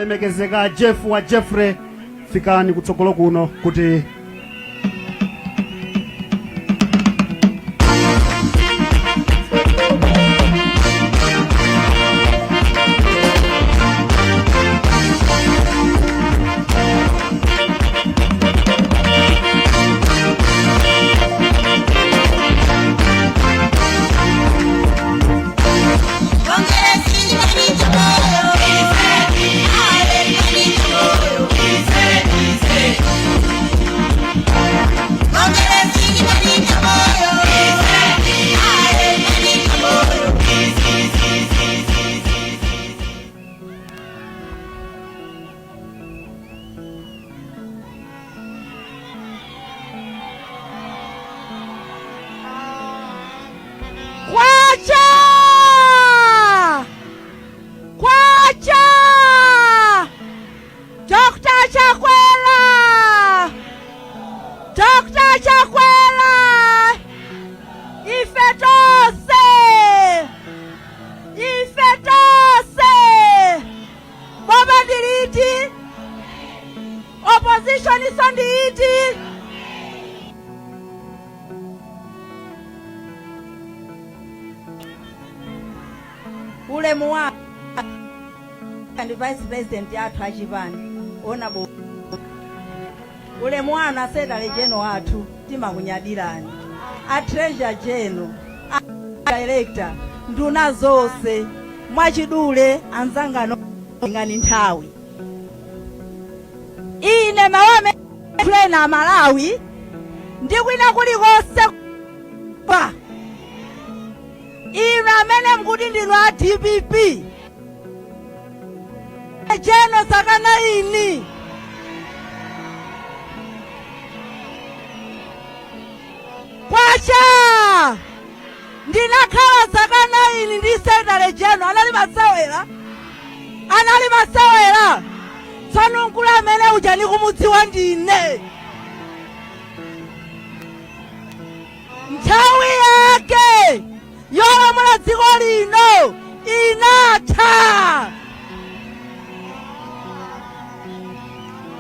Olemekezeka Jeff wa Jeffrey, fikani kutsogolo kuno kuti Kwacha! Kwacha! Dr. Chakwera! Dr. Chakwera! Ife tonse! Ife tonse! Boma ndi liti? Opposition iso ndi iti? Ulemu wa ndi vice president athu achipani ona bo ulemu wanu, a secretary general athu, timakunyadirani, a treasurer general, a director, nduna zonse. Mwachidule anzangano, ngani nthawi ine mawame plena Malawi ndi kwina kulikonse pa inu amene mkuti ndinu a DPP jeno sakana ini. Kwacha! Ndinakhala zaka 9 ndi secretary general, anali masewera? Anali masewera? Tsono mkulu amene uja nikumudziwa ndine. Nthawi yake yolamula dziko lino inatha.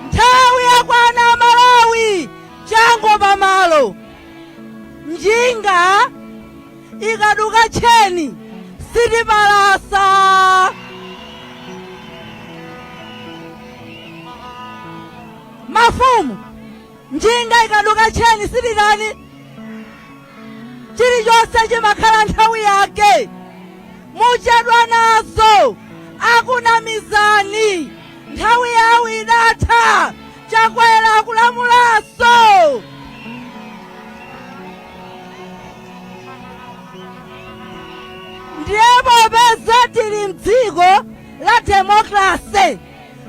Nthawi yakwana, Malawi, chango pamalo. Njinga ikaduka tcheni sitipalasa. Mafumu, njinga ikaduka tcheni sititani? Chilichonse chimakhala nthawi yake. Muchedwa nazo, akunamizani. Nthawi yawo idatha. Chakwera akulamulanso. Ndiye popeza tili mdziko la demokrasi,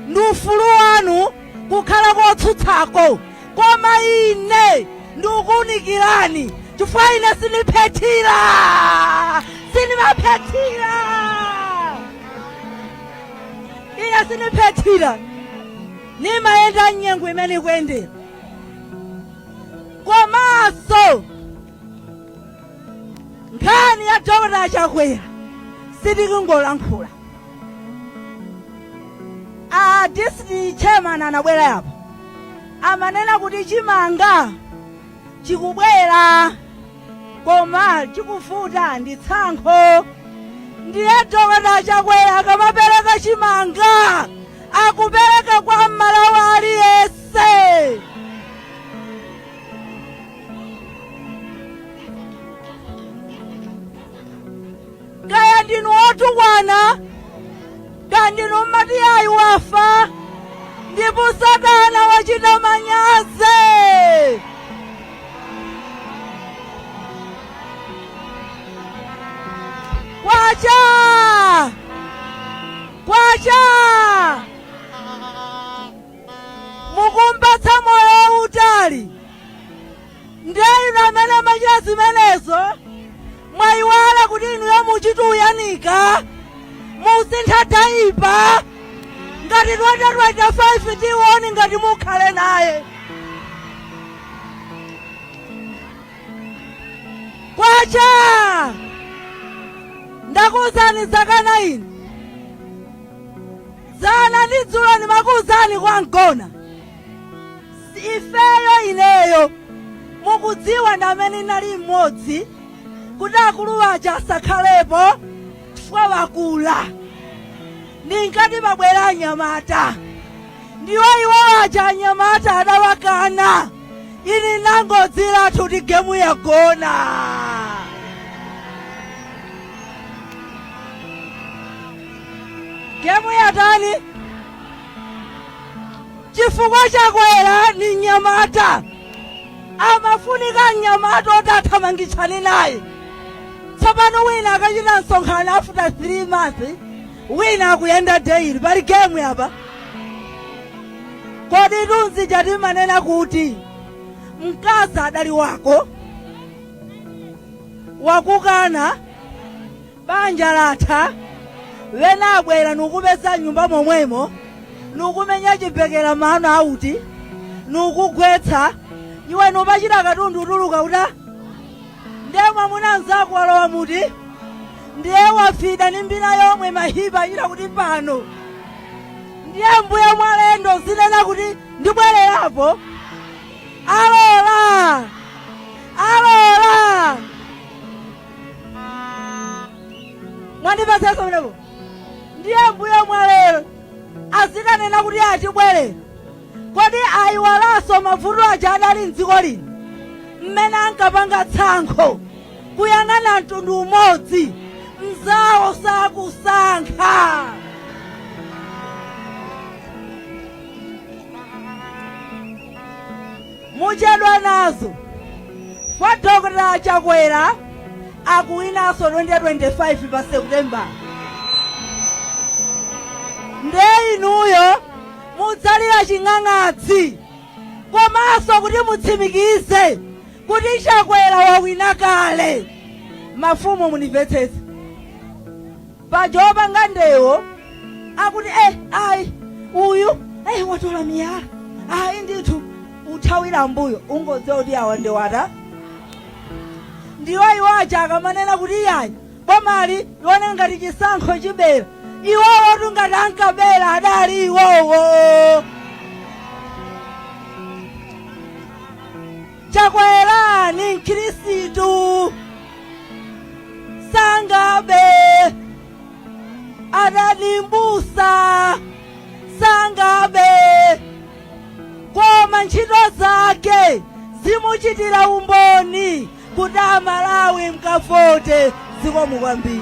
ndi ufulu wanu kukhala kotsutsako, koma ine ndikukuunikirani chifukwa ine sindiphethira, sindimaphethira, ine sindiphethira, nimayenda mnyengo imene ikuyendera. Komanso nkhani ya Dr. Chakwera sitikungolankhula. A district chairman anabwera apo, amanena kuti chimanga chikubwera koma chikuvuta ndi tsankho. Ndiye Dr. Chakwera akamapereka chimanga, akupereka kwa Mmalawi aliyense. Kaya ndinu wotukwana, kaya ndinu mmati ayi wafa, ndipo Satana wachita manyazi. Kwacha! Kwacha! Mukumpatsa moyo wautali. Ndiye inu amene machita zimenezo, mwayiwala kuti inuyo muchituyanika, musintha diaper ngati 2025 tione ngati mukhale naye. Kwacha! Ndakuwuzani zaka 9. Dzana ndi dzulo ndimakuwuzani kwa mgona ifeyo ineyo mukudziwa ndi amene inali mmodzi kuti akulu aja asakhalepo chifukwa wakula. Ndinkati pabwera anyamata, ndiwo iwo aja anyamata adawakana. Ini nangodzilathu kuti gemu yagona. Gemu yatani? Chifukwa Chakwera ni mnyamata, amafunika mnyamata oti athamangitsane naye. Tsopano wina akachita msonkhano after 3 months, wina akuyenda daily, pali gemu yapa? Kodi tunzija timanena kuti mkazi adali wako wakukana, banja latha, wena abwera nukupeza nyumba momwemo, nukumenya chibekera mano auti, nukugwetsa iwe, nupachita katundu utuluka uta ndiye mwamuna mzako walowa muti, ndiye wafida ni mbina yomwe mahipa achita kuti pano, ndiye mbuye mwalendo zinena kuti ndibwererapo. Alola, alola, mwandipatsanso pamenepo. Ndiye mbuye mwalero azikanena kuti atibwerera. Kodi ayiwalanso mavuto aja adali mdziko lino mmene ankapanga tsankho kuyang'ana mtundu umodzi, mzawo sakusankha? Muchedwa nazo fa Dr. Chakwera akuwinanso 2025 pa September. Nde inuyo mudzalira ching'ang'adzi. Komanso kuti mutsimikize kuti Chakwera wawina kale, mafumu munimvetsetse, paja opanga ndewo akuti ayi uyu watola miyala, ayi ndithu uthawira mbuyo, ungodziwa kuti awa ndewata ndiwo iwo aja akamanena kuti iyayi bomali lione ngati chisankho chibera, iwowo tungati ankabera adali iwowo. Chakwera ni mkhristu, sangabe, adali mbusa, sangabe, koma ntchito zake zimuchitira umboni kuti Amalawi mkavote. Zikomo kwambiri.